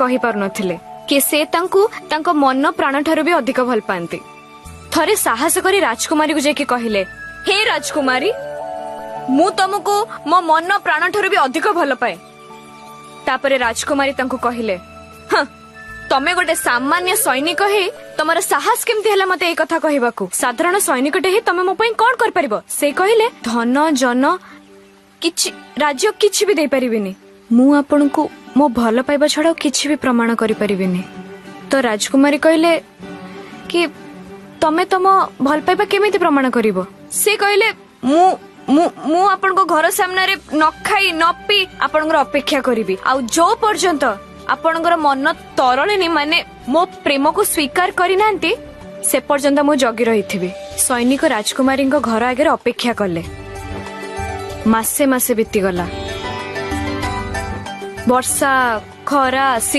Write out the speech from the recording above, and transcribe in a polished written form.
କହିପାରୁନଥିଲେ କି ସେ ତାଙ୍କୁ ତାଙ୍କ ମନ ପ୍ରାଣ ଠାରୁ ବି ଅଧିକ ଭଲ ପାଆନ୍ତି। ଥରେ ସାହସ କରି ରାଜକୁମାରୀକୁ ଯାଇକି କହିଲେ, ହେ ରାଜକୁମାରୀ, ମୁଁ ତମକୁ ମୋ ମନ ପ୍ରାଣ ଠାରୁ ବି ଅଧିକ ଭଲ ପାଏ। ତାପରେ ରାଜକୁମାରୀ ତାଙ୍କୁ କହିଲେ, ହଁ, ତମେ ଗୋଟେ ସାମାନ୍ୟ ସୈନିକ ହେଇ ତମର ସାହସ କେମିତି ହେଲା ମତେ ଏଇ କଥା କହିବାକୁ? ସାଧାରଣ ସୈନିକଟେ ହେଇ ତମେ ମୋ ପାଇଁ କଣ କରିପାରିବ? ସେ କହିଲେ, ଧନ ଜନ କିଛି, ରାଜ୍ୟ କିଛି ବି ଦେଇପାରିବିନି, ମୁଁ ଆପଣଙ୍କୁ ମୋ ଭଲ ପାଇବା ଛଡା ଆଉ କିଛି ବି ପ୍ରମାଣ କରିପାରିବିନି। ତ ରାଜକୁମାରୀ କହିଲେ କି ତମେ ତମ ଭଲ ପାଇବା କେମିତି ପ୍ରମାଣ କରିବ? ସେ କହିଲେ, ମୁଁ ମୁଁ ମୁଁ ଆପଣଙ୍କ ଘର ସାମ୍ନାରେ ନ ଖାଇ ନ ପିଇ ଆପଣଙ୍କର ଅପେକ୍ଷା କରିବି, ଆଉ ଯୋଉ ପର୍ଯ୍ୟନ୍ତ ଆପଣଙ୍କର ମନ ତରଳିନି, ମାନେ ମୋ ପ୍ରେମକୁ ସ୍ୱୀକାର କରିନାହାନ୍ତି, ସେ ପର୍ଯ୍ୟନ୍ତ ମୁଁ ଜଗି ରହିଥିବି। ସୈନିକ ରାଜକୁମାରୀଙ୍କ ଘର ଆଗରେ ଅପେକ୍ଷା କଲେ। ମାସେ ମାସେ ବିତିଗଲା। ବର୍ଷା, ଖରା, ଶୀତ।